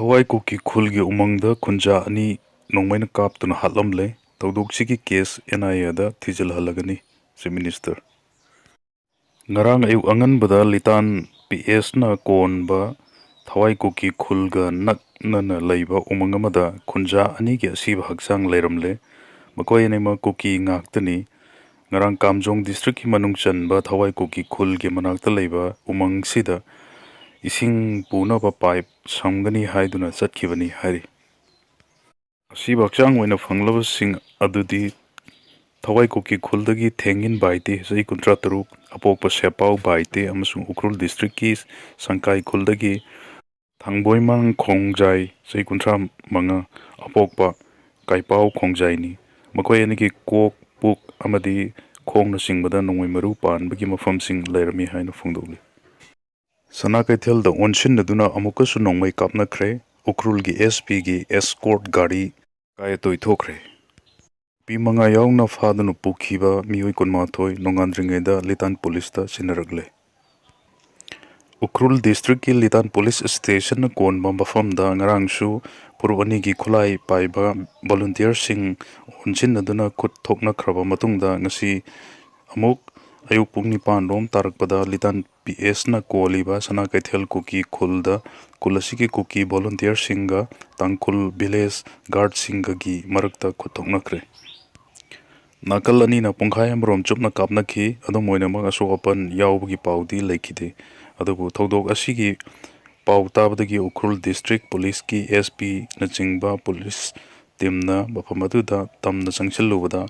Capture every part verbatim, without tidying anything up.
ꯊꯋꯥꯏ ꯀꯨꯀꯤ ꯈꯨꯜꯒꯤ ꯎꯃꯪꯗ ꯈꯨꯟꯖꯥ ꯑꯅꯤ ꯅꯣꯡꯃꯩꯅ ꯀꯥꯞꯇꯨꯅ ꯍꯥꯠꯂꯝꯂꯦ꯫ ꯊꯧꯗꯣꯛꯁꯤꯒꯤ ꯀꯦꯁ ꯑꯦꯟ ꯑꯥꯏ ꯑꯦꯗ ꯊꯤꯖꯤꯜꯍꯜꯂꯒꯅꯤ, ꯆꯤꯐ ꯃꯤꯅꯤꯁꯇꯔ꯫ ꯉꯔꯥꯡ ꯑꯌꯨꯛ ꯑꯉꯟꯕꯗ ꯂꯤꯇꯥꯟ ꯄꯤ ꯑꯦꯁꯅ ꯀꯣꯟꯕ ꯊꯋꯥꯏ ꯀꯨꯀꯤ ꯈꯨꯜꯒ ꯅꯛꯅꯅ ꯂꯩꯕ ꯎꯃꯪ ꯑꯃꯗ ꯈꯨꯟꯖꯥ ꯑꯅꯤꯒꯤ ꯑꯁꯤꯕ ꯍꯛꯆꯥꯡ ꯂꯩꯔꯝꯂꯦ꯫ ꯃꯈꯣꯏ ꯑꯅꯤꯃꯛ ꯀꯨꯀꯤ ꯉꯥꯛꯇꯅꯤ꯫ ꯉꯔꯥꯡ ꯀꯥꯝꯖꯣꯡ ꯗꯤꯁꯇ꯭ꯔꯤꯛꯀꯤ ꯃꯅꯨꯡ ꯆꯟꯕ ꯊꯋꯥꯏ ꯀꯨꯀꯤ ꯈꯨꯜꯒꯤ ꯃꯅꯥꯛꯇ ꯂꯩꯕ ꯎꯃꯪꯁꯤꯗ ꯏꯁꯤꯡ ꯄꯨꯅꯕ ꯄꯥꯏꯞ ꯁꯝꯒꯅꯤ ꯍꯥꯏꯗꯨꯅ ꯆꯠꯈꯤꯕꯅꯤ ꯍꯥꯏꯔꯤ꯫ ꯑꯁꯤꯕ ꯍꯛꯆꯥꯡ ꯑꯣꯏꯅ ꯐꯪꯂꯕꯁꯤꯡ ꯑꯗꯨꯗꯤ ꯊꯋꯥꯏ ꯀꯨꯀꯤ ꯈꯨꯜꯗꯒꯤ ꯊꯦꯡꯉꯤꯟ ꯕꯥꯏꯇꯦ, ꯆꯍꯤ ꯀꯨꯟꯊ꯭ꯔꯥ ꯇꯔꯨꯛ, ꯑꯄꯣꯛꯄ ꯁꯦꯄꯥꯎ ꯕꯥꯏꯇꯦ, ꯑꯃꯁꯨꯡ ꯎꯈ꯭ꯔꯨꯜ ꯗꯤꯁꯇ꯭ꯔꯤꯛꯀꯤ ꯁꯪꯀꯥꯏ ꯈꯨꯜꯗꯒꯤ ꯊꯥꯡꯕꯣꯏꯃꯥꯡ ꯈꯣꯡꯖꯥꯏ, ꯆꯍꯤ ꯀꯨꯟꯊ꯭ꯔꯥ ꯃꯉꯥ, ꯑꯄꯣꯛꯄ ꯀꯥꯏꯄꯥꯎ ꯈꯣꯡꯖꯥꯏꯅꯤ꯫ ꯃꯈꯣꯏ ꯑꯅꯤꯒꯤ ꯀꯣꯛ, ꯄꯨꯛ ꯑꯃꯗꯤ ꯈꯣꯡꯅꯆꯤꯡꯕꯗ ꯅꯣꯡꯃꯩ ꯃꯔꯨ ꯄꯥꯟꯕꯒꯤ ꯃꯐꯝꯁꯤꯡ ꯂꯩꯔꯝꯃꯤ ꯍꯥꯏꯅ ꯐꯣꯡꯗꯣꯛꯂꯤ꯫ ꯁꯅꯥ ꯀꯩꯊꯦꯜꯗ ꯑꯣꯟꯁꯤꯟꯅꯗꯨꯅ ꯑꯃꯨꯛꯀꯁꯨ ꯅꯣꯡꯃꯩ ꯀꯥꯞꯅꯈ꯭ꯔꯦ꯫ ꯎꯈ꯭ꯔꯨꯜꯒꯤ ꯑꯦꯁ ꯄꯤꯒꯤ ꯑꯦꯁꯀꯣꯔꯠ ꯒꯥꯔꯤ ꯀꯥꯏ ꯑꯇꯣꯏ ꯊꯣꯛꯈ꯭ꯔꯦ꯫ ꯅꯨꯄꯤ ꯃꯉꯥ ꯌꯥꯎꯅ ꯐꯥꯗꯨꯅ ꯄꯨꯈꯤꯕ ꯃꯤꯑꯣꯏ ꯀꯨꯟꯃꯥꯊꯣꯏ ꯅꯣꯡꯉꯥꯟꯗ꯭ꯔꯤꯉꯩꯗ ꯂꯤꯇꯥꯟ ꯄꯨꯂꯤꯁꯇ ꯁꯤꯟꯅꯔꯛꯂꯦ꯫ ꯎꯈ꯭ꯔꯨꯜ ꯗꯤꯁꯇ꯭ꯔꯤꯛꯀꯤ ꯂꯤꯇꯥꯟ ꯄꯨꯂꯤꯁ ꯁ꯭ꯇꯦꯁꯟꯅ ꯀꯣꯟꯕ ꯃꯐꯝꯗ ꯉꯔꯥꯡꯁꯨ ꯐꯨꯔꯨꯞ ꯑꯅꯤꯒꯤ ꯈꯨꯠꯂꯥꯏ ꯄꯥꯏꯕ ꯚꯣꯂꯨꯟꯇꯤꯌꯔꯁꯤꯡ ꯑꯣꯟꯁꯤꯟꯅꯗꯨꯅ ꯈꯨꯠ ꯊꯣꯛꯅꯈ꯭ꯔꯕ ꯃꯇꯨꯡꯗ ꯉꯁꯤ ꯑꯃꯨꯛ ꯑꯌꯨꯛ ꯄꯨꯡ ꯅꯤꯄꯥꯟ ꯔꯣꯝ ꯇꯥꯔꯛꯄꯗ ꯂꯤꯇꯥꯟ ꯄꯤ ꯑꯦꯁꯅ ꯀꯣꯜꯂꯤꯕ ꯁꯅꯥ ꯀꯩꯊꯦꯜ ꯀꯨꯀꯤ ꯈꯨꯜꯗ ꯈꯨꯜ ꯑꯁꯤꯒꯤ ꯀꯨꯀꯤ ꯚꯣꯂꯨꯟꯇꯤꯌꯔꯁꯤꯡꯒ ꯇꯥꯡꯈꯨꯜ ꯚꯤꯂꯦꯖ ꯒꯥꯔꯗꯁꯤꯡꯒꯒꯤ ꯃꯔꯛꯇ ꯈꯨꯠ ꯊꯣꯛꯅꯈ꯭ꯔꯦ꯫ ꯅꯥꯀꯜ ꯑꯅꯤꯅ ꯄꯨꯡꯈꯥꯏ ꯑꯃꯔꯣꯝ ꯆꯨꯞꯅ ꯀꯥꯞꯅꯈꯤ꯫ ꯑꯗꯨꯝ ꯑꯣꯏꯅꯃꯛ, ꯑꯁꯣꯛ ꯑꯄꯟ ꯌꯥꯎꯕꯒꯤ ꯄꯥꯎꯗꯤ ꯂꯩꯈꯤꯗꯦ꯫ ꯑꯗꯨꯕꯨ ꯊꯧꯗꯣꯛ ꯑꯁꯤꯒꯤ ꯄꯥꯎ ꯇꯥꯕꯗꯒꯤ ꯎꯈ꯭ꯔꯨꯜ ꯗꯤꯁꯇ꯭ꯔꯤꯛ ꯄꯨꯂꯤꯁꯀꯤ ꯑꯦꯁ ꯄꯤꯅꯆꯤꯡꯕ ꯄꯨꯂꯤꯁ ꯇꯤꯝꯅ ꯃꯐꯝ ꯑꯗꯨꯗ ꯇꯝꯅ ꯆꯪꯁꯤꯜꯂꯨꯕꯗ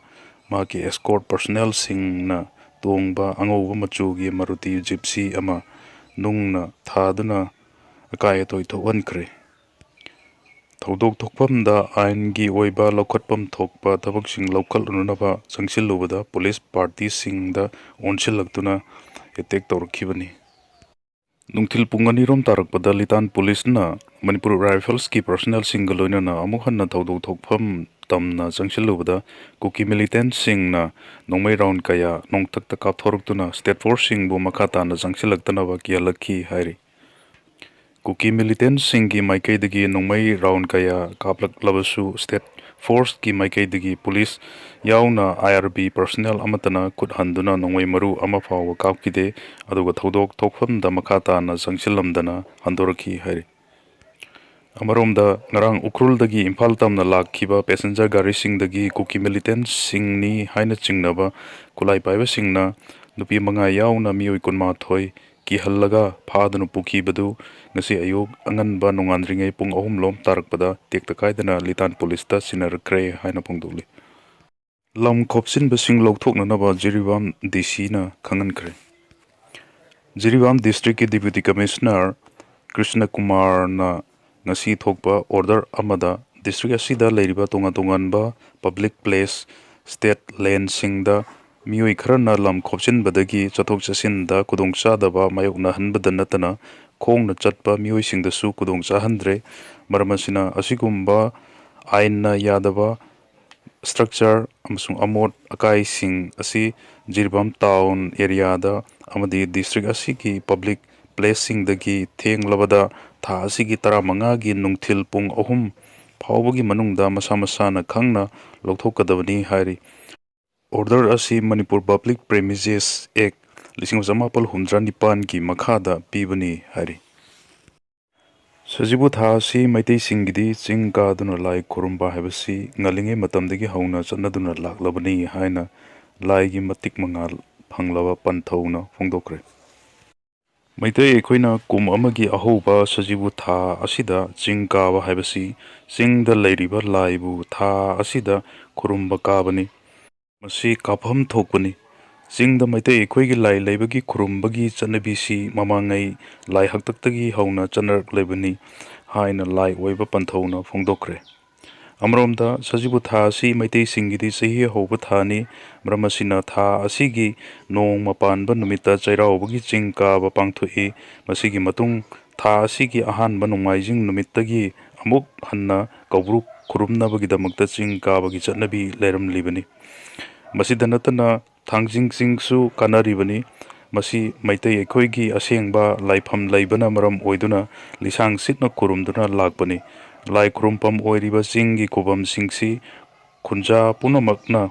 ꯃꯍꯥꯛꯀꯤ ꯑꯦꯁꯀꯣꯔꯠ ꯄꯔꯁꯣꯅꯦꯜꯁꯤꯡꯅ ꯇꯣꯡꯕ ꯑꯉꯧꯕ ꯃꯆꯨꯒꯤ ꯃꯔꯨꯇꯤ ꯖꯤꯞꯁꯤ ꯑꯃ ꯅꯨꯡꯅ ꯊꯥꯗꯨꯅ ꯑꯀꯥꯏ ꯑꯇꯣꯏ ꯊꯣꯛꯍꯟꯈ꯭ꯔꯦ꯫ ꯊꯧꯗꯣꯛ ꯊꯣꯛꯐꯝꯗ ꯑꯥꯏꯟꯒꯤ ꯑꯣꯏꯕ ꯂꯧꯈꯠꯐꯝ ꯊꯣꯛꯄ ꯊꯕꯛꯁꯤꯡ ꯂꯧꯈꯠꯂꯨꯅꯅꯕ ꯆꯪꯁꯤꯜꯂꯨꯕꯗ ꯄꯨꯂꯤꯁ ꯄꯥꯔꯇꯤꯁꯤꯡꯗ ꯑꯣꯟꯁꯤꯜꯂꯛꯇꯨꯅ ꯑꯦꯇꯦꯛ ꯇꯧꯔꯛꯈꯤꯕꯅꯤ꯫ ꯅꯨꯡꯊꯤꯜ ꯄꯨꯡ ꯑꯅꯤꯔꯣꯝ ꯇꯥꯔꯛꯄꯗ ꯂꯤꯇꯥꯟ ꯄꯨꯂꯤꯁꯅ ꯃꯅꯤꯄꯨꯔ ꯔꯥꯏꯐꯜꯁꯀꯤ ꯄꯔꯁꯣꯅꯦꯜꯁꯤꯡꯒ ꯂꯣꯏꯅꯅ ꯑꯃꯨꯛ ꯍꯟꯅ ꯊꯧꯗꯣꯛ ꯊꯣꯛꯐꯝ ꯇꯝꯅ ꯆꯪꯁꯤꯜꯂꯨꯕꯗ ꯀꯨꯀꯤ ꯃꯤꯂꯤꯇꯦꯟꯠꯁꯤꯡꯅ ꯅꯣꯡꯃꯩ ꯔꯥꯎꯟ ꯀꯌꯥ ꯅꯣꯡꯊꯛꯇ ꯀꯥꯞꯊꯣꯔꯛꯇꯨꯅ ꯁ꯭ꯇꯦꯠ ꯐꯣꯔꯁꯁꯤꯡꯕꯨ ꯃꯈꯥ ꯇꯥꯅ ꯆꯪꯁꯤꯜꯂꯛꯇꯅꯕ ꯀꯤꯍꯜꯂꯛꯈꯤ ꯍꯥꯏꯔꯤ꯫ ꯀꯨꯀꯤ ꯃꯤꯂꯤꯇꯦꯟꯁꯤꯡꯒꯤ ꯃꯥꯏꯀꯩꯗꯒꯤ ꯅꯣꯡꯃꯩ ꯔꯥꯎꯟ ꯀꯌꯥ ꯀꯥꯞꯂꯛꯂꯕꯁꯨ, ꯁ꯭ꯇꯦꯠ ꯐꯣꯔꯁꯀꯤ ꯃꯥꯏꯀꯩꯗꯒꯤ ꯄꯨꯂꯤꯁ ꯌꯥꯎꯅ ꯑꯥꯏ ꯑꯥꯔ ꯕꯤ ꯄꯔꯁꯣꯅꯦꯜ ꯑꯃꯠꯇꯅ ꯈꯨꯠ ꯍꯟꯗꯨꯅ ꯅꯣꯡꯃꯩ ꯃꯔꯨ ꯑꯃ ꯐꯥꯎꯕ ꯀꯥꯞꯈꯤꯗꯦ, ꯑꯗꯨꯒ ꯊꯧꯗꯣꯛ ꯊꯣꯛꯐꯝꯗ ꯃꯈꯥ ꯇꯥꯅ ꯆꯪꯁꯤꯜꯂꯝꯗꯅ ꯍꯟꯗꯣꯔꯛꯈꯤ ꯍꯥꯏꯔꯤ꯫ ꯑꯃꯔꯣꯝꯗ, ꯉꯔꯥꯡ ꯎꯈ꯭ꯔꯨꯜꯗꯒꯤ ꯏꯝꯐꯥꯜ ꯇꯝꯅ ꯂꯥꯛꯈꯤꯕ ꯄꯦꯁꯦꯟꯖꯔ ꯒꯥꯔꯤꯁꯤꯡꯗꯒꯤ ꯀꯨꯀꯤ ꯃꯤꯂꯤꯇꯦꯟꯁꯤꯡꯅꯤ ꯍꯥꯏꯅ ꯆꯤꯡꯅꯕ ꯈꯨꯠꯂꯥꯏ ꯄꯥꯏꯕꯁꯤꯡꯅ ꯅꯨꯄꯤ ꯃꯉꯥ ꯌꯥꯎꯅ ꯃꯤꯑꯣꯏ ꯀꯨꯟꯃꯥꯊꯣꯏ ꯀꯤꯍꯜꯂꯒ ꯐꯥꯗꯨꯅ ꯄꯨꯈꯤꯕꯗꯨ ꯉꯁꯤ ꯑꯌꯨꯛ ꯑꯉꯟꯕ ꯅꯣꯡꯉꯥꯟꯗ꯭ꯔꯤꯉꯩ ꯄꯨꯡ ꯑꯍꯨꯝ ꯂꯣꯝ ꯇꯥꯔꯛꯄꯗ ꯇꯦꯛꯇ ꯀꯥꯏꯗꯅ ꯂꯤꯇꯥꯟ ꯄꯨꯂꯤꯁꯇ ꯁꯤꯟꯅꯔꯛꯈ꯭ꯔꯦ ꯍꯥꯏꯅ ꯐꯣꯡꯗꯣꯛꯂꯤ꯫ ꯂꯝ ꯈꯣꯞꯆꯤꯟꯕꯁꯤꯡ ꯂꯧꯊꯣꯛꯅꯅꯕ ꯖꯤꯔꯤꯕꯥꯝ ꯗꯤ ꯁꯤꯅ ꯈꯪꯍꯟꯈ꯭ꯔꯦ꯫ ꯖꯤꯔꯤꯕꯥꯝ ꯗꯤꯁꯇ꯭ꯔꯤꯛꯀꯤ ꯗꯤꯄ꯭ꯌꯨꯇꯤ ꯀꯃꯤꯁꯅꯔ ꯀ꯭ꯔꯤꯁꯅ ꯀꯨꯃꯥꯔꯅ ꯉꯁꯤ ꯊꯣꯛꯄ ꯑꯣꯔꯗꯔ ꯑꯃꯗ ꯗꯤꯁꯇ꯭ꯔꯤꯛ ꯑꯁꯤꯗ ꯂꯩꯔꯤꯕ ꯇꯣꯉꯥꯟ ꯇꯣꯉꯥꯟꯕ ꯄꯕ꯭ꯂꯤꯛ ꯄ꯭ꯂꯦꯁ, ꯁ꯭ꯇꯦꯠ ꯂꯦꯟꯁꯤꯡꯗ ꯃꯤꯑꯣꯏ ꯈꯔꯅ ꯂꯝ ꯈꯣꯞꯆꯤꯟꯕꯗꯒꯤ ꯆꯠꯊꯣꯛ ꯆꯠꯁꯤꯟꯗ ꯈꯨꯗꯣꯡꯆꯥꯗꯕ ꯃꯥꯌꯣꯛꯅꯍꯟꯕꯗ ꯅꯠꯇꯅ ꯈꯣꯡꯅ ꯆꯠꯄ ꯃꯤꯑꯣꯏꯁꯤꯡꯗꯁꯨ ꯈꯨꯗꯣꯡ ꯆꯥꯍꯟꯗ꯭ꯔꯦ꯫ ꯃꯔꯝ ꯑꯁꯤꯅ ꯑꯁꯤꯒꯨꯝꯕ ꯑꯥꯏꯟꯅ ꯌꯥꯗꯕ ꯁ꯭ꯇ꯭ꯔꯛꯆꯔ ꯑꯃꯁꯨꯡ ꯑꯃꯣꯠ ꯑꯀꯥꯏꯁꯤꯡ ꯑꯁꯤ ꯖꯤꯔꯤꯕꯥꯝ ꯇꯥꯎꯟ ꯑꯦꯔꯤꯌꯥꯗ ꯑꯃꯗꯤ ꯗꯤꯁꯇ꯭ꯔꯤꯛ ꯑꯁꯤꯒꯤ ꯄꯕ꯭ꯂꯤꯛ ꯄ꯭ꯂꯦꯁꯁꯤꯡꯗꯒꯤ ꯊꯦꯡꯂꯕꯗ ꯊꯥ ꯑꯁꯤꯒꯤ ꯇꯔꯥꯃꯉꯥꯒꯤ ꯅꯨꯡꯊꯤꯜ ꯄꯨꯡ ꯑꯍꯨꯝ ꯐꯥꯎꯕꯒꯤ ꯃꯅꯨꯡꯗ ꯃꯁꯥ ꯃꯁꯥꯅ ꯈꯪꯅ ꯂꯧꯊꯣꯛꯀꯗꯕꯅꯤ ꯍꯥꯏꯔꯤ꯫ ꯑꯣꯔꯗꯔ ꯑꯁꯤ ꯃꯅꯤꯄꯨꯔ ꯄꯕ꯭ꯂꯤꯛ ꯄ꯭ꯔꯦꯃꯤꯁꯦꯁ ꯑꯦꯛ ꯂꯤꯁꯤꯡ ꯑꯃ ꯆꯃꯥꯄꯜ ꯍꯨꯝꯗ꯭ꯔꯥ ꯅꯤꯄꯥꯟꯒꯤ ꯃꯈꯥꯗ ꯄꯤꯕꯅꯤ ꯍꯥꯏꯔꯤ꯫ ꯁꯖꯤꯕꯨ ꯊꯥ ꯑꯁꯤ ꯃꯩꯇꯩꯁꯤꯡꯒꯤꯗꯤ ꯆꯤꯡ ꯀꯥꯗꯨꯅ ꯂꯥꯏ ꯈꯨꯔꯨꯝꯕ ꯍꯥꯏꯕꯁꯤ ꯉꯜꯂꯤꯉꯩ ꯃꯇꯝꯗꯒꯤ ꯍꯧꯅ ꯆꯠꯅꯗꯨꯅ ꯂꯥꯛꯂꯕꯅꯤ ꯍꯥꯏꯅ ꯂꯥꯏꯒꯤ ꯃꯇꯤꯛ ꯃꯉꯥꯜ ꯐꯪꯂꯕ ꯄꯟꯊꯧꯅ ꯐꯣꯡꯗꯣꯛꯈ꯭ꯔꯦ꯫ ꯃꯩꯇꯩ ꯑꯩꯈꯣꯏꯅ ꯀꯨꯝ ꯑꯃꯒꯤ ꯑꯍꯧꯕ ꯁꯖꯤꯕꯨ ꯊꯥ ꯑꯁꯤꯗ ꯆꯤꯡ ꯀꯥꯕ ꯍꯥꯏꯕꯁꯤ ꯆꯤꯡꯗ ꯂꯩꯔꯤꯕ ꯂꯥꯏꯕꯨ ꯊꯥ ꯑꯁꯤꯗ ꯈꯨꯔꯨꯝꯕ ꯀꯥꯕꯅꯤ꯫ ꯃꯁꯤ ꯀꯥꯞꯐꯝ ꯊꯣꯛꯄꯅꯤ꯫ ꯆꯤꯡꯗ ꯃꯩꯇꯩ ꯑꯩꯈꯣꯏꯒꯤ ꯂꯥꯏ ꯂꯩꯕꯒꯤ ꯈꯨꯔꯨꯝꯕꯒꯤ ꯆꯠꯅꯕꯤꯁꯤ ꯃꯃꯥꯡꯉꯩ ꯂꯥꯏ ꯍꯥꯛꯇꯛꯇꯒꯤ ꯍꯧꯅ ꯆꯠꯅꯔꯛꯂꯕꯅꯤ ꯍꯥꯏꯅ ꯂꯥꯏ ꯑꯣꯏꯕ ꯄꯟꯊꯧꯅ ꯐꯣꯡꯗꯣꯛꯈ꯭ꯔꯦ꯫ ꯑꯃꯔꯣꯝꯗ, ꯁꯖꯤꯕꯨ ꯊꯥ ꯑꯁꯤ ꯃꯩꯇꯩꯁꯤꯡꯒꯤꯗꯤ ꯆꯍꯤ ꯑꯍꯧꯕ ꯊꯥꯅꯤ꯫ ꯃꯔꯝ ꯑꯁꯤꯅ, ꯊꯥ ꯑꯁꯤꯒꯤ ꯅꯣꯡꯃ ꯄꯥꯟꯕ ꯅꯨꯃꯤꯠꯇ ꯆꯩꯔꯥꯎꯕꯒꯤ ꯆꯤꯡ ꯀꯥꯕ ꯄꯥꯡꯊꯣꯛꯏ꯫ ꯃꯁꯤꯒꯤ ꯃꯇꯨꯡ ꯊꯥ ꯑꯁꯤꯒꯤ ꯑꯍꯥꯟꯕ ꯅꯣꯡꯃꯥꯏꯖꯤꯡ ꯅꯨꯃꯤꯠꯇꯒꯤ ꯑꯃꯨꯛ ꯍꯟꯅ ꯀꯧꯕ꯭ꯔꯨ ꯈꯨꯔꯨꯝꯅꯕꯒꯤꯗꯃꯛꯇ ꯆꯤꯡ ꯀꯥꯕꯒꯤ ꯆꯠꯅꯕꯤ ꯂꯩꯔꯝꯂꯤꯕꯅꯤ꯫ ꯃꯁꯤꯗ ꯅꯠꯇꯅ ꯊꯥꯡꯖꯤꯡ ꯆꯤꯡꯁꯨ ꯀꯥꯅꯔꯤꯕꯅꯤ꯫ ꯃꯁꯤ ꯃꯩꯇꯩ ꯑꯩꯈꯣꯏꯒꯤ ꯑꯁꯦꯡꯕ ꯂꯥꯏꯐꯝ ꯂꯩꯕꯅ ꯃꯔꯝ ꯑꯣꯏꯗꯨꯅ ꯂꯤꯁꯥꯡ ꯁꯤꯠꯅ ꯈꯨꯔꯨꯝꯗꯨꯅ ꯂꯥꯛꯄꯅꯤ꯫ ꯂꯥꯏ ꯈꯨꯔꯨꯝꯐꯝ ꯑꯣꯏꯔꯤꯕ ꯆꯤꯡꯒꯤ ꯈꯨꯕꯝꯁꯤꯡꯁꯤ ꯈꯨꯟꯖꯥ ꯄꯨꯝꯅꯃꯛꯅ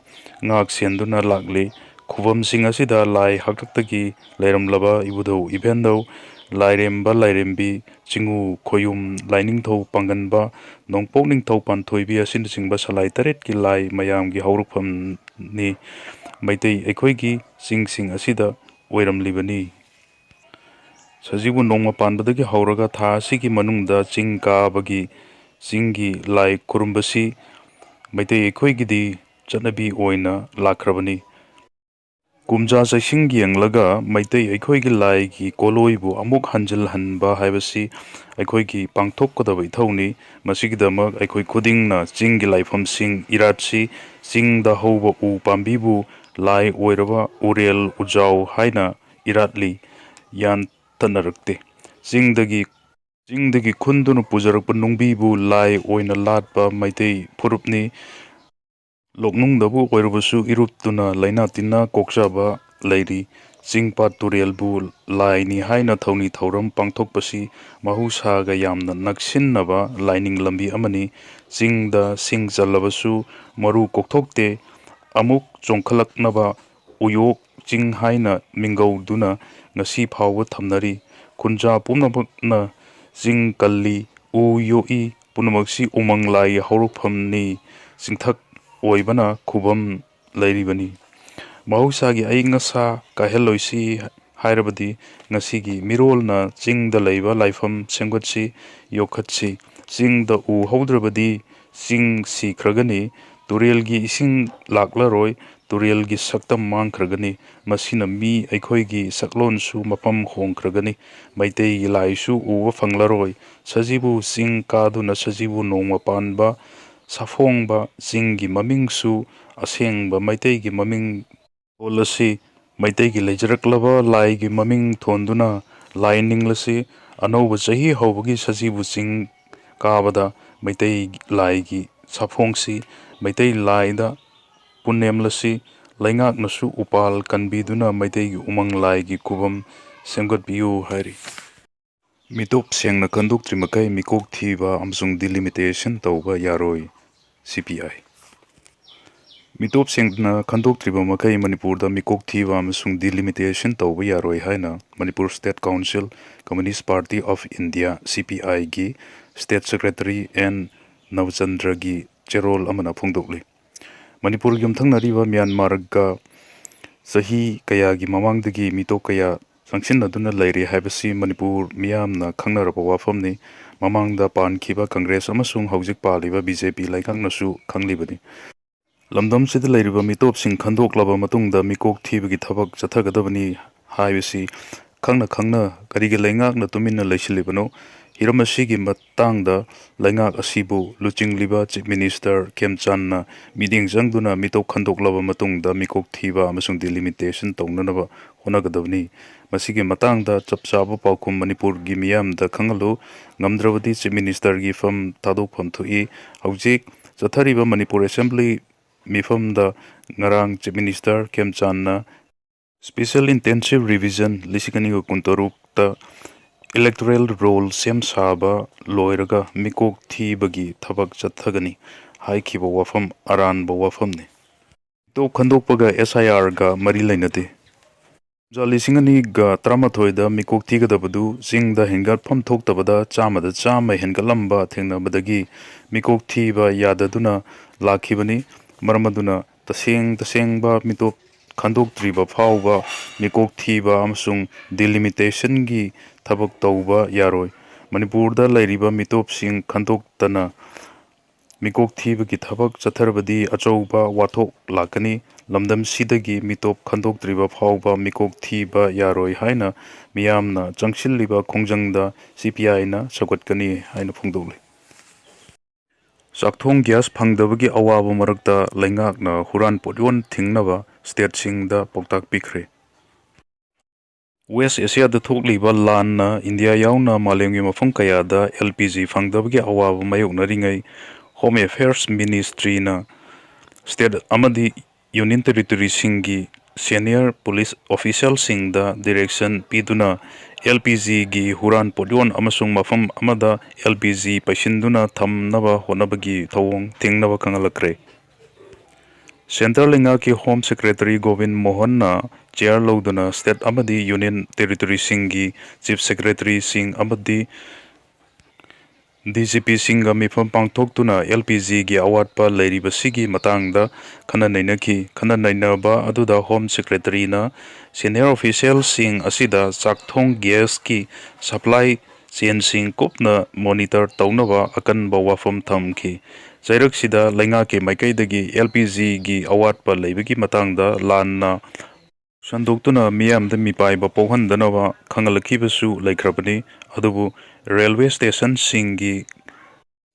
ꯉꯥꯛ ꯁꯦꯟꯗꯨꯅ ꯂꯥꯛꯂꯤ꯫ ꯈꯨꯕꯝꯁꯤꯡ ꯑꯁꯤꯗ ꯂꯥꯏ ꯍꯥꯛꯇꯛꯇꯒꯤ ꯂꯩꯔꯝꯂꯕ ꯏꯕꯨꯙꯧ ꯏꯕꯦꯟꯙꯧ, ꯂꯥꯏꯔꯦꯝꯕ ꯂꯥꯏꯔꯦꯝꯕꯤ, ꯆꯤꯡꯉꯨ ꯈꯣꯌꯨꯝ, ꯂꯥꯏꯅꯤꯡꯊꯧ ꯄꯥꯡꯒꯟꯕ, ꯅꯣꯡꯄꯣꯛ ꯅꯤꯡꯊꯧ ꯄꯥꯟꯊꯣꯏꯕꯤ ꯑꯁꯤꯅꯆꯤꯡꯕ ꯁꯂꯥꯏ ꯇꯔꯦꯠꯀꯤ ꯂꯥꯏ ꯃꯌꯥꯝꯒꯤ ꯍꯧꯔꯛꯐꯝꯅꯤ꯫ ꯃꯩꯇꯩ ꯑꯩꯈꯣꯏꯒꯤ ꯆꯤꯡꯁꯤꯡ ꯑꯁꯤꯗ ꯑꯣꯏꯔꯝꯂꯤꯕꯅꯤ꯫ ꯁꯖꯤꯕꯨ ꯅꯣꯡꯃ ꯄꯥꯟꯕꯗꯒꯤ ꯍꯧꯔꯒ ꯊꯥ ꯑꯁꯤꯒꯤ ꯃꯅꯨꯡꯗ ꯆꯤꯡ ꯀꯥꯕꯒꯤ, ꯆꯤꯡꯒꯤ ꯂꯥꯏ ꯈꯨꯔꯨꯝꯕꯁꯤ ꯃꯩꯇꯩ ꯑꯩꯈꯣꯏꯒꯤꯗꯤ ꯆꯠꯅꯕꯤ ꯑꯣꯏꯅ ꯂꯥꯛꯈ꯭ꯔꯕꯅꯤ꯫ ꯀꯨꯝꯖꯥ ꯆꯩꯁꯤꯡ ꯌꯦꯡꯂꯒ ꯃꯩꯇꯩ ꯑꯩꯈꯣꯏꯒꯤ ꯂꯥꯏꯒꯤ ꯀꯣꯂꯣꯏꯕꯨ ꯑꯃꯨꯛ ꯍꯟꯖꯤꯜꯍꯟꯕ ꯍꯥꯏꯕꯁꯤ ꯑꯩꯈꯣꯏꯒꯤ ꯄꯥꯡꯊꯣꯛꯀꯗꯕ ꯏꯊꯧꯅꯤ꯫ ꯃꯁꯤꯒꯤꯗꯃꯛ ꯑꯩꯈꯣꯏ ꯈꯨꯗꯤꯡꯅ ꯆꯤꯡꯒꯤ ꯂꯥꯏꯐꯝꯁꯤꯡ ꯏꯔꯥꯠꯁꯤ, ꯆꯤꯡꯗ ꯍꯧꯕ ꯎ ꯄꯥꯝꯕꯤꯕꯨ ꯂꯥꯏ ꯑꯣꯏꯔꯕ ꯎꯔꯦꯜ ꯎꯖꯥꯎ ꯍꯥꯏꯅ ꯏꯔꯥꯠꯂꯤ ꯌꯥꯟꯊꯠꯅꯔꯛꯇꯦ꯫ ꯆꯤꯡꯗꯒꯤ, ꯆꯤꯡꯗꯒꯤ ꯈꯨꯟꯗꯨꯅ ꯄꯨꯖꯔꯛꯄ ꯅꯨꯡꯕꯤꯕꯨ ꯂꯥꯏ ꯑꯣꯏꯅ ꯂꯥꯠꯄ ꯃꯩꯇꯩ ꯐꯨꯔꯨꯞꯅꯤ꯫ ꯂꯣꯛꯅꯨꯡꯗꯕꯨ ꯑꯣꯏꯔꯕꯁꯨ ꯏꯔꯨꯞꯇꯨꯅ ꯂꯥꯏꯅꯥ ꯇꯤꯟꯅꯥ ꯀꯣꯛꯆꯕ ꯂꯩꯔꯤ꯫ ꯆꯤꯡ ꯄꯥꯠ ꯇꯨꯔꯦꯜꯕꯨ ꯂꯥꯏꯅꯤ ꯍꯥꯏꯅ ꯊꯧꯅꯤ ꯊꯧꯔꯝ ꯄꯥꯡꯊꯣꯛꯄꯁꯤ ꯃꯍꯧꯁꯥꯒ ꯌꯥꯝꯅ ꯅꯛꯁꯤꯟꯅꯕ ꯂꯥꯏꯅꯤꯡ ꯂꯝꯕꯤ ꯑꯃꯅꯤ꯫ ꯆꯤꯡꯗ ꯁꯤꯡ ꯆꯜꯂꯕꯁꯨ ꯃꯔꯨ ꯀꯣꯛꯊꯣꯛꯇꯦ꯫ ꯑꯃꯨꯛ ꯆꯣꯡꯈꯠꯂꯛꯅꯕ ꯎꯌꯣꯛ ꯆꯤꯡ ꯍꯥꯏꯅ ꯃꯤꯡꯒꯧꯗꯨꯅ ꯉꯁꯤ ꯐꯥꯎꯕ ꯊꯝꯅꯔꯤ꯫ ꯈꯨꯟꯖꯥ ꯄꯨꯝꯅꯃꯛꯅ ꯆꯤꯡ ꯀꯜꯂꯤ, ꯎ ꯌꯣꯛꯏ, ꯄꯨꯝꯅꯃꯛꯁꯤ ꯎꯃꯪ ꯂꯥꯏꯒꯤ ꯍꯧꯔꯛꯐꯝꯅꯤ꯫ ꯆꯤꯡꯊꯛ ꯑꯣꯏꯕꯅ ꯈꯨꯕꯝ ꯂꯩꯔꯤꯕꯅꯤ꯫ ꯃꯍꯧꯁꯥꯒꯤ ꯑꯏꯪ ꯑꯁꯥ ꯀꯥꯏꯍꯜꯂꯣꯏꯁꯤ ꯍꯥꯏꯔꯕꯗꯤ ꯉꯁꯤꯒꯤ ꯃꯤꯔꯣꯜꯅ ꯆꯤꯡꯗ ꯂꯩꯕ ꯂꯥꯏꯐꯝ ꯁꯦꯝꯒꯠꯁꯤ, ꯌꯣꯛꯈꯠꯁꯤ꯫ ꯆꯤꯡꯗ ꯎ ꯍꯧꯗ꯭ꯔꯕꯗꯤ ꯆꯤꯡ ꯁꯤꯈ꯭ꯔꯒꯅꯤ, ꯇꯨꯔꯦꯜꯒꯤ ꯏꯁꯤꯡ ꯂꯥꯛꯂꯔꯣꯏ, ꯇꯨꯔꯦꯜꯒꯤ ꯁꯛꯇꯝ ꯃꯥꯡꯈ꯭ꯔꯒꯅꯤ꯫ ꯃꯁꯤꯅ ꯃꯤ ꯑꯩꯈꯣꯏꯒꯤ ꯁꯛꯂꯣꯟꯁꯨ ꯃꯐꯝ ꯍꯣꯡꯈ꯭ꯔꯒꯅꯤ꯫ ꯃꯩꯇꯩꯒꯤ ꯂꯥꯏꯁꯨ ꯎꯕ ꯐꯪꯂꯔꯣꯏ꯫ ꯁꯖꯤꯕꯨ ꯆꯤꯡ ꯀꯥꯗꯨꯅ ꯁꯖꯤꯕꯨ ꯅꯣꯡꯃ ꯄꯥꯟꯕ ꯁꯥꯐꯣꯡꯕ ꯆꯤꯡꯒꯤ ꯃꯃꯤꯡꯁꯨ ꯑꯁꯦꯡꯕ ꯃꯩꯇꯩꯒꯤ ꯃꯃꯤꯡ ꯊꯣꯜꯂꯁꯤ꯫ ꯃꯩꯇꯩꯒꯤ ꯂꯩꯖꯔꯛꯂꯕ ꯂꯥꯏꯒꯤ ꯃꯃꯤꯡ ꯊꯣꯟꯗꯨꯅ ꯂꯥꯏ ꯅꯤꯡꯂꯁꯤ꯫ ꯑꯅꯧꯕ ꯆꯍꯤ ꯍꯧꯕꯒꯤ ꯁꯖꯤꯕꯨ ꯆꯤꯡ ꯀꯥꯕꯗ ꯃꯩꯇꯩ ꯂꯥꯏꯒꯤ ꯁꯥꯐꯣꯡꯁꯤ ꯃꯩꯇꯩ ꯂꯥꯏꯗ ꯄꯨꯅꯦꯝꯂꯁꯤ꯫ ꯂꯩꯉꯥꯛꯅꯁꯨ ꯎꯄꯥꯜ ꯀꯟꯕꯤꯗꯨꯅ ꯃꯩꯇꯩꯒꯤ ꯎꯃꯪ ꯂꯥꯏꯒꯤ ꯈꯨꯕꯝ ꯁꯦꯝꯒꯠꯄꯤꯌꯨ ꯍꯥꯏꯔꯤ꯫ ꯃꯤꯇꯣꯞ ꯁꯦꯡꯅ ꯈꯟꯗꯣꯛꯇ꯭ꯔꯤ ꯃꯈꯩ ꯃꯤꯀꯣꯛ ꯊꯤꯕ ꯑꯃꯁꯨꯡ delimitation ꯇꯧꯕ ꯌꯥꯔꯣꯏ, C P I꯫ ꯃꯤꯇꯣꯞ ꯁꯦꯡꯅ ꯈꯟꯗꯣꯛꯇ꯭ꯔꯤꯕ ꯃꯈꯩ ꯃꯅꯤꯄꯨꯔꯗ ꯃꯤꯀꯣꯛ ꯊꯤꯕ ꯑꯃꯁꯨꯡ delimitation ꯇꯧꯕ ꯌꯥꯔꯣꯏ ꯍꯥꯏꯅ Manipur State Council Communist Party of India, C P I ꯒꯤ State Secretary N ꯅꯕꯆꯟꯗ꯭ꯔꯒꯤ ꯆꯦꯔꯣꯜ ꯑꯃꯅ ꯐꯣꯡꯗꯣꯛꯂꯤ꯫ ꯃꯅꯤꯄꯨꯔ ꯌꯨꯝꯊꯪꯅꯔꯤꯕ ꯃ꯭ꯌꯥꯟꯃꯥꯔꯒ ꯆꯍꯤ ꯀꯌꯥꯒꯤ ꯃꯃꯥꯡꯗꯒꯤ ꯃꯤꯇꯣꯞ ꯀꯌꯥ ꯆꯪꯁꯤꯟꯅꯗꯨꯅ ꯂꯩꯔꯤ ꯍꯥꯏꯕꯁꯤ ꯃꯅꯤꯄꯨꯔ ꯃꯤꯌꯥꯝꯅ ꯈꯪꯅꯔꯕ ꯋꯥꯐꯝꯅꯤ꯫ ꯃꯃꯥꯡꯗ ꯄꯥꯟꯈꯤꯕ ꯀꯪꯒ꯭ꯔꯦꯁ ꯑꯃꯁꯨꯡ ꯍꯧꯖꯤꯛ ꯄꯥꯜꯂꯤꯕ B J P ꯂꯩꯉꯥꯛꯅꯁꯨ ꯈꯪꯂꯤꯕꯅꯤ꯫ ꯂꯝꯗꯝꯁꯤꯗ ꯂꯩꯔꯤꯕ ꯃꯤꯇꯣꯞꯁꯤꯡ ꯈꯟꯗꯣꯛꯂꯕ ꯃꯇꯨꯡꯗ ꯃꯤꯀꯣꯛ ꯊꯤꯕꯒꯤ ꯊꯕꯛ ꯆꯠꯊꯒꯗꯕꯅꯤ ꯍꯥꯏꯕꯁꯤ ꯈꯪꯅ ꯈꯪꯅ ꯀꯔꯤꯒꯤ ꯂꯩꯉꯥꯛꯅ ꯇꯨꯃꯤꯟꯅ ꯂꯩꯁꯤꯜꯂꯤꯕꯅꯣ? ꯍꯤꯔꯝ ꯑꯁꯤꯒꯤ ꯃꯇꯥꯡꯗ ꯂꯩꯉꯥꯛ ꯑꯁꯤꯕꯨ ꯂꯨꯆꯤꯡꯂꯤꯕ Chief Minister ꯈꯦꯝꯆꯥꯟꯅ ꯃꯤꯠꯌꯦꯡ ꯆꯪꯗꯨꯅ ꯃꯤꯇꯣꯞ ꯈꯟꯗꯣꯛꯂꯕ ꯃꯇꯨꯡꯗ ꯃꯤꯀꯣꯛ ꯊꯤꯕ ꯑꯃꯁꯨꯡ delimitation ꯇꯧꯅꯅꯕ ꯍꯣꯠꯅꯒꯗꯕꯅꯤ꯫ ꯃꯁꯤꯒꯤ ꯃꯇꯥꯡꯗ ꯆꯞ ꯆꯥꯕ ꯄꯥꯎꯈꯨꯝ ꯃꯅꯤꯄꯨꯔꯒꯤ ꯃꯤꯌꯥꯝꯗ ꯈꯪꯍꯜꯂꯨ꯫ ꯉꯝꯗ꯭ꯔꯕꯗꯤ Chief Ministerꯒꯤ ꯐꯝ ꯊꯥꯗꯣꯛꯐꯝ ꯊꯣꯛꯏ꯫ ꯍꯧꯖꯤꯛ ꯆꯠꯊꯔꯤꯕ ꯃꯅꯤꯄꯨꯔ Assembly ꯃꯤꯐꯝꯗ ꯉꯔꯥꯡ Chief Minister ꯈꯦꯝꯆꯥꯟꯅ Special Intensive Revision ꯂꯤꯁꯤꯡ ꯑꯅꯤꯒ ꯀꯨꯟꯇꯔꯨꯛꯇ electoral roll ꯁꯦꯝ ꯁꯥꯕ ꯂꯣꯏꯔꯒ ꯃꯤꯀꯣꯛ ꯊꯤꯕꯒꯤ ꯊꯕꯛ ꯆꯠꯊꯒꯅꯤ ꯍꯥꯏꯈꯤꯕ ꯋꯥꯐꯝ ꯑꯔꯥꯟꯕ ꯋꯥꯐꯝꯅꯤ꯫ ꯃꯤꯇꯣꯞ ꯈꯟꯗꯣꯛꯄꯒ S I Rꯒ ꯃꯔꯤ ꯂꯩꯅꯗꯦ꯫ ꯀꯨꯝꯖꯥ ꯂꯤꯁꯤꯡ ꯑꯅꯤꯒ ꯇꯔꯥꯃꯥꯊꯣꯏꯗ ꯃꯤꯀꯣꯛ ꯊꯤꯒꯗꯕꯗꯨ ꯆꯤꯡꯗ ꯍꯦꯟꯒꯠꯐꯝ ꯊꯣꯛꯇꯕꯗ ꯆꯥꯝꯃꯗ ꯆꯥꯝꯃ ꯍꯦꯟꯒꯠꯂꯝꯕ ꯊꯦꯡꯅꯕꯗꯒꯤ ꯃꯤꯀꯣꯛ ꯊꯤꯕ ꯌꯥꯗꯗꯨꯅ ꯂꯥꯛꯈꯤꯕꯅꯤ꯫ ꯃꯔꯝ ꯑꯗꯨꯅ ꯇꯁꯦꯡ ꯇꯁꯦꯡꯕ ꯃꯤꯇꯣꯞ ꯈꯟꯗꯣꯛꯇ꯭ꯔꯤꯕ ꯐꯥꯎꯕ ꯃꯤꯀꯣꯛ ꯊꯤꯕ ꯑꯃꯁꯨꯡ delimitation ꯒꯤ ꯊꯕꯛ ꯇꯧꯕ ꯌꯥꯔꯣꯏ꯫ ꯃꯅꯤꯄꯨꯔꯗ ꯂꯩꯔꯤꯕ ꯃꯤꯇꯣꯞꯁꯤꯡ ꯈꯟꯗꯣꯛꯇꯅ ꯃꯤꯀꯣꯛ ꯊꯤꯕꯒꯤ ꯊꯕꯛ ꯆꯠꯊꯔꯕꯗꯤ ꯑꯆꯧꯕ ꯋꯥꯊꯣꯛ ꯂꯥꯛꯀꯅꯤ꯫ ꯂꯝꯗꯝꯁꯤꯗꯒꯤ ꯃꯤꯇꯣꯞ ꯈꯟꯗꯣꯛꯇ꯭ꯔꯤꯕ ꯐꯥꯎꯕ ꯃꯤꯀꯣꯛ ꯊꯤꯕ ꯌꯥꯔꯣꯏ ꯍꯥꯏꯅ ꯃꯤꯌꯥꯝꯅ ꯆꯪꯁꯤꯜꯂꯤꯕ ꯈꯣꯡꯖꯪꯗ C P Iꯅ ꯁꯧꯒꯠꯀꯅꯤ ꯍꯥꯏꯅ ꯐꯣꯡꯗꯣꯛꯂꯤ꯫ ꯆꯥꯛꯊꯣꯡ gas ꯐꯪꯗꯕꯒꯤ ꯑꯋꯥꯕ ꯃꯔꯛꯇ ꯂꯩꯉꯥꯛꯅ ꯍꯨꯔꯥꯟ ꯄꯣꯠꯌꯣꯟ ꯊꯤꯡꯅꯕ stateꯁꯤꯡꯗ ꯄꯥꯎꯇꯥꯛ ꯄꯤꯈ꯭ꯔꯦ꯫ West Asiaꯗ ꯊꯣꯛꯂꯤꯕ ꯂꯥꯟꯅ ꯏꯟꯗꯤꯌꯥ ꯌꯥꯎꯅ ꯃꯥꯂꯦꯝꯒꯤ ꯃꯐꯝ ꯀꯌꯥꯗ L P G ꯐꯪꯗꯕꯒꯤ ꯑꯋꯥꯕ ꯃꯥꯌꯣꯛꯅꯔꯤꯉꯩ Home Affairs Ministryꯅ state ꯑꯃꯗꯤ Union Territoryꯁꯤꯡꯒꯤ senior police officialꯁꯤꯡꯗ direction ꯄꯤꯗꯨꯅ L P Gꯒꯤ ꯍꯨꯔꯥꯟ ꯄꯣꯠꯌꯣꯟ ꯑꯃꯁꯨꯡ ꯃꯐꯝ ꯑꯃꯗ L P G ꯄꯩꯁꯤꯟꯗꯨꯅ ꯊꯝꯅꯕ ꯍꯣꯠꯅꯕꯒꯤ ꯊꯧꯑꯣꯡ ꯊꯤꯡꯅꯕ ꯈꯪꯍꯜꯂꯛꯈ꯭ꯔꯦ꯫ Centre ꯂꯩꯉꯥꯛꯀꯤ Home Secretary ꯒꯣꯕꯤꯟ ꯃꯣꯍꯟꯅ chair ꯂꯧꯗꯨꯅ state ꯑꯃꯗꯤ Union Territoryꯁꯤꯡꯒꯤ Chief Secretaryꯁꯤꯡ ꯑꯃꯗꯤ D G Pꯁꯤꯡꯒ ꯃꯤꯐꯝ ꯄꯥꯡꯊꯣꯛꯇꯨꯅ L P Gꯒꯤ ꯑꯋꯥꯠꯄ ꯂꯩꯔꯤꯕꯁꯤꯒꯤ ꯃꯇꯥꯡꯗ ꯈꯟꯅ ꯅꯩꯅꯈꯤ꯫ ꯈꯟꯅ ꯅꯩꯅꯕ ꯑꯗꯨꯗ Home Secretaryꯅ senior officialꯁꯤꯡ ꯑꯁꯤꯗ ꯆꯥꯛꯊꯣꯡ gasꯀꯤ supply chainꯁꯤꯡ ꯀꯨꯞꯅ monitor ꯇꯧꯅꯕ ꯑꯀꯟꯕ ꯋꯥꯐꯝ ꯊꯝꯈꯤ꯫ ꯆꯩꯔꯛꯁꯤꯗ ꯂꯩꯉꯥꯛꯀꯤ ꯃꯥꯏꯀꯩꯗꯒꯤ L P Gꯒꯤ ꯑꯋꯥꯠꯄ ꯂꯩꯕꯒꯤ ꯃꯇꯥꯡꯗ ꯂꯥꯟꯅ ꯁꯟꯗꯣꯛꯇꯨꯅ ꯃꯤꯌꯥꯝꯗ ꯃꯤꯄꯥꯏꯕ ꯄꯣꯛꯍꯟꯗꯅꯕ ꯈꯪꯍꯜꯂꯛꯈꯤꯕꯁꯨ ꯂꯩꯈ꯭ꯔꯕꯅꯤ꯫ ꯑꯗꯨꯕꯨ railway stationꯁꯤꯡꯒꯤ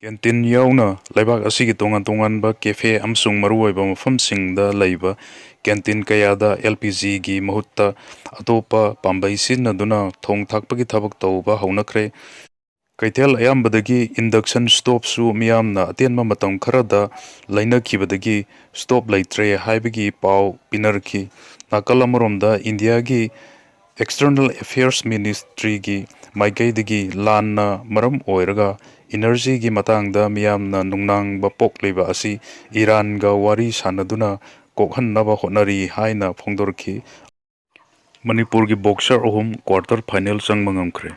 canteen ꯌꯥꯎꯅ ꯂꯩꯕꯥꯛ ꯑꯁꯤꯒꯤ ꯇꯣꯉꯥꯟ ꯇꯣꯉꯥꯟꯕ cafe ꯑꯃꯁꯨꯡ ꯃꯔꯨꯑꯣꯏꯕ ꯃꯐꯝꯁꯤꯡꯗ ꯂꯩꯕ canteen ꯀꯌꯥꯗ L P Gꯒꯤ ꯃꯍꯨꯠꯇ ꯑꯇꯣꯞꯄ ꯄꯥꯝꯕꯩ ꯁꯤꯖꯤꯟꯅꯗꯨꯅ ꯊꯣꯡ ꯊꯥꯛꯄꯒꯤ ꯊꯕꯛ ꯇꯧꯕ ꯍꯧꯅꯈ꯭ꯔꯦ꯫ ꯀꯩꯊꯦꯜ ꯑꯌꯥꯝꯕꯗꯒꯤ induction stoveꯁꯨ ꯃꯤꯌꯥꯝꯅ ꯑꯇꯦꯟꯕ ꯃꯇꯝ ꯈꯔꯗ ꯂꯩꯅꯈꯤꯕꯗꯒꯤ stove ꯂꯩꯇ꯭ꯔꯦ ꯍꯥꯏꯕꯒꯤ ꯄꯥꯎ ꯄꯤꯅꯔꯛꯈꯤ꯫ ꯅꯥꯀꯜ ꯑꯃꯔꯣꯝꯗ ꯏꯟꯗꯤꯌꯥꯒꯤ External Affairs Ministryꯒꯤ ꯃꯥꯏꯀꯩꯗꯒꯤ ꯂꯥꯟꯅ ꯃꯔꯝ ꯑꯣꯏꯔꯒ energyꯒꯤ ꯃꯇꯥꯡꯗ ꯃꯤꯌꯥꯝꯅ ꯅꯨꯡꯅꯥꯡꯕ ꯄꯣꯛꯂꯤꯕ ꯑꯁꯤ ꯏꯔꯥꯟꯒ ꯋꯥꯔꯤ ꯁꯥꯟꯅꯗꯨꯅ ꯀꯣꯛꯍꯟꯅꯕ ꯍꯣꯠꯅꯔꯤ ꯍꯥꯏꯅ ꯐꯣꯡꯗꯣꯔꯛꯈꯤ꯫ ꯃꯅꯤꯄꯨꯔꯒꯤ boxer ꯑꯍꯨꯝ quarter final ꯆꯪꯕ ꯉꯝꯈ꯭ꯔꯦ꯫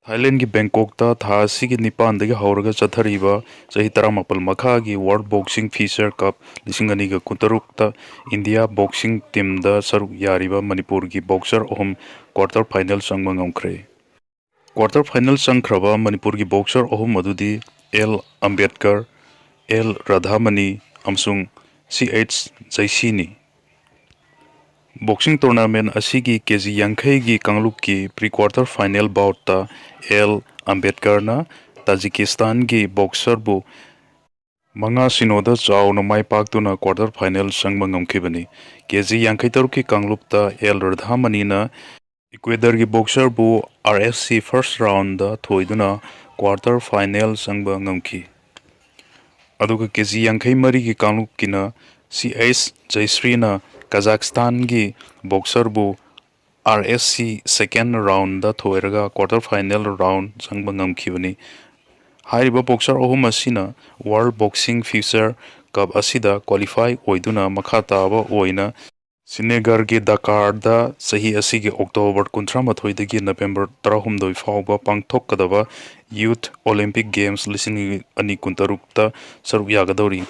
ꯊꯥꯏꯂꯦꯟꯒꯤ ꯕꯦꯡꯀꯣꯛꯇ ꯊꯥ ꯑꯁꯤꯒꯤ ꯅꯤꯄꯥꯟꯗꯒꯤ ꯍꯧꯔꯒ ꯆꯠꯊꯔꯤꯕ ꯆꯍꯤ ꯇꯔꯥꯃꯥꯄꯜ ꯃꯈꯥꯒꯤ World Boxing Feature Cup ꯂꯤꯁꯤꯡ ꯑꯅꯤꯒ ꯀꯨꯟꯇꯔꯨꯛꯇ ꯏꯟꯗꯤꯌꯥ boxing teamꯗ ꯁꯔꯨꯛ ꯌꯥꯔꯤꯕ ꯃꯅꯤꯄꯨꯔꯒꯤ boxer ꯑꯍꯨꯝ quarter final ꯆꯪꯕ ꯉꯝꯈ꯭ꯔꯦ꯫ Quarter final ꯆꯪꯈ꯭ꯔꯕ ꯃꯅꯤꯄꯨꯔꯒꯤ boxer ꯑꯍꯨꯝ ꯑꯗꯨꯗꯤ L ꯑꯝꯕꯦꯗꯀꯔ, L ꯔꯥꯙꯥꯃꯅꯤ ꯑꯃꯁꯨꯡ C H ꯖꯩꯁꯤꯅꯤ꯫ Boxing tournament ꯑꯁꯤꯒꯤ ꯀꯦ ꯖꯤ ꯌꯥꯡꯈꯩꯒꯤ ꯀꯥꯡꯂꯨꯞꯀꯤ pre quarter final boutꯇ L ꯑꯝꯕꯦꯗꯀꯔꯅ ꯇꯥꯖꯤꯀꯤꯁꯇꯥꯟꯒꯤ boxerꯕꯨ ꯃꯉꯥ ꯁꯤꯅꯣꯗ ꯆꯥꯎꯅ ꯃꯥꯏ ꯄꯥꯛꯇꯨꯅ quarter final ꯆꯪꯕ ꯉꯝꯈꯤꯕꯅꯤ꯫ ꯀꯦ ꯖꯤ ꯌꯥꯡꯈꯩ ꯇꯔꯨꯛꯀꯤ ꯀꯥꯡꯂꯨꯞꯇ L ꯔꯥꯙꯥꯃꯅꯤꯅ Ecuadorꯒꯤ boxerꯕꯨ R F C first roundꯗ ꯊꯣꯏꯗꯨꯅ quarter final ꯆꯪꯕ ꯉꯝꯈꯤ꯫ ꯑꯗꯨꯒ ꯀꯦ ꯖꯤ ꯌꯥꯡꯈꯩ ꯃꯔꯤꯒꯤ ꯀꯥꯡꯂꯨꯞꯀꯤꯅ ꯁꯤ ꯑꯩꯆ ꯖꯌꯁ꯭ꯔꯤꯅ ꯀꯖꯥꯛꯁꯇꯥꯟꯒꯤ ꯕꯣꯛꯁꯔꯕꯨ ꯑꯥꯔ ꯑꯦꯁ ꯁꯤ ꯁꯦꯀꯦꯟ ꯔꯥꯎꯟꯗ ꯊꯣꯏꯔꯒ ꯀ꯭ꯋꯥꯔꯇꯔ ꯐꯥꯏꯅꯦꯜ ꯔꯥꯎꯟ ꯆꯪꯕ ꯉꯝꯈꯤꯕꯅꯤ꯫ ꯍꯥꯏꯔꯤꯕ ꯕꯣꯛꯁꯔ ꯑꯍꯨꯝ ꯑꯁꯤꯅ ꯋꯥꯔꯜ ꯕꯣꯛꯁꯤꯡ ꯐ꯭ꯌꯨꯆꯔ ꯀꯞ ꯑꯁꯤꯗ ꯀ꯭ꯋꯥꯂꯤꯐꯥꯏ ꯑꯣꯏꯗꯨꯅ ꯃꯈꯥ ꯇꯥꯕ ꯑꯣꯏꯅ ꯁꯤꯅꯦꯒꯔꯒꯤ ꯗꯀꯥꯔꯗ ꯆꯍꯤ ꯑꯁꯤꯒꯤ ꯑꯣꯛꯇꯣꯕꯔ ꯀꯨꯟꯊ꯭ꯔꯥ ꯃꯥꯊꯣꯏꯗꯒꯤ ꯅꯕꯦꯝꯕꯔ ꯇꯔꯥꯍꯨꯝꯗꯣꯏ ꯐꯥꯎꯕ ꯄꯥꯡꯊꯣꯛꯀꯗꯕ ꯌꯨꯊ ꯑꯣꯂꯤꯝꯄꯤꯛ ꯒꯦꯝꯁ ꯂꯤꯁꯤꯡ ꯑꯅꯤ ꯀꯨꯟꯇꯔꯨꯛꯇ ꯁꯔꯨꯛ ꯌꯥꯒꯗꯧꯔꯤ꯫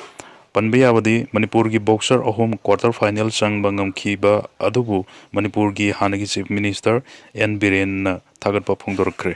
ꯄꯟꯕ ꯌꯥꯕꯗꯤ, ꯃꯅꯤꯄꯨꯔꯒꯤ ꯕꯣꯛꯁꯔ ꯑꯍꯨꯝ ꯀ꯭ꯋꯥꯔꯇꯔ ꯐꯥꯏꯅꯦꯜ ꯆꯪꯕ ꯉꯝꯈꯤꯕ ꯑꯗꯨꯕꯨ ꯃꯅꯤꯄꯨꯔꯒꯤ ꯍꯥꯟꯅꯒꯤ ꯆꯤꯐ ꯃꯤꯅꯤꯁꯇꯔ ꯑꯦꯟ ꯕꯤꯔꯦꯟꯅ ꯊꯥꯒꯠꯄ ꯐꯣꯡꯗꯣꯔꯛꯈ꯭ꯔꯦ꯫